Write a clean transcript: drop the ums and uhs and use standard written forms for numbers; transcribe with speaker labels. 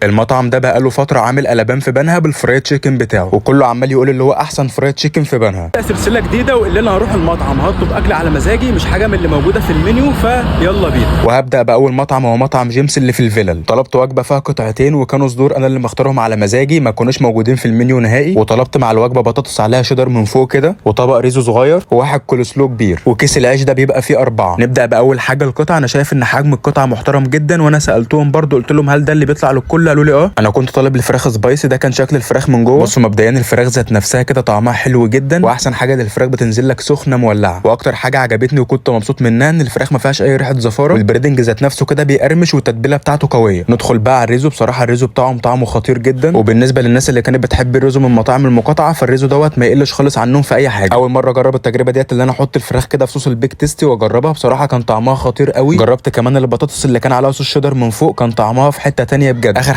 Speaker 1: المطعم ده بقاله فترة عامل قلبان في بنها بال fried chicken بتاعه، وكله عمال يقول اللي هو احسن fried chicken في بنها.
Speaker 2: سلسلة جديدة واللي انا هروح المطعم هطلب اكل على مزاجي، مش حاجة من اللي موجودة في المنيو، فيلا بينا.
Speaker 1: وهبدا باول مطعم هو مطعم جيمس اللي في الفلل. طلبت وجبة فيها قطعتين وكانوا صدور انا اللي مختارهم على مزاجي، ما كانوش موجودين في المنيو نهائي. وطلبت مع الوجبة بطاطس عليها شيدر من فوق كده، وطبق ريزو صغير، وواحد كولسلو كبير، وكيس العيش ده بيبقى فيه 4. نبدا باول حاجة القطعة. انا شايف ان حجم القطعة محترم جدا، وانا سالتهم برضو قلت لهم هل ده اللي بيطلع للكل؟ قالوا لي اه. انا كنت طالب الفراخ spicy، ده كان شكل الفراخ من جوه. بصوا مبدئيا الفراخ ذات نفسها كده طعمها حلو جدا، واحسن حاجة ان الفراخ بتنزل لك سخنة مولعه. واكتر حاجة عجبتني وكنت مبسوط منها ان الفراخ ما فيهاش اي ريحه زفاره، وال breading ذات نفسه كده بيقرمش والتتبيله بتاعته قوية. ندخل بقى على الريزو. بصراحة الريزو بتاعهم طعمه خطير جدا، وبالنسبة للناس اللي كانت بتحب الريزو من مطاعم المقاطعة فالريزو دوت ما يقلش خالص عنهم في اي حاجة. اول مرة اجرب التجربة ديت اللي انا احط الفراخ كده في صوص ال Big Tasty واجربها، بصراحة كان طعمها خطير قوي. جربت كمان البطاطس اللي كان عليها صوص شيدر من فوق، كان طعمها في حتة تانية بجد. اخر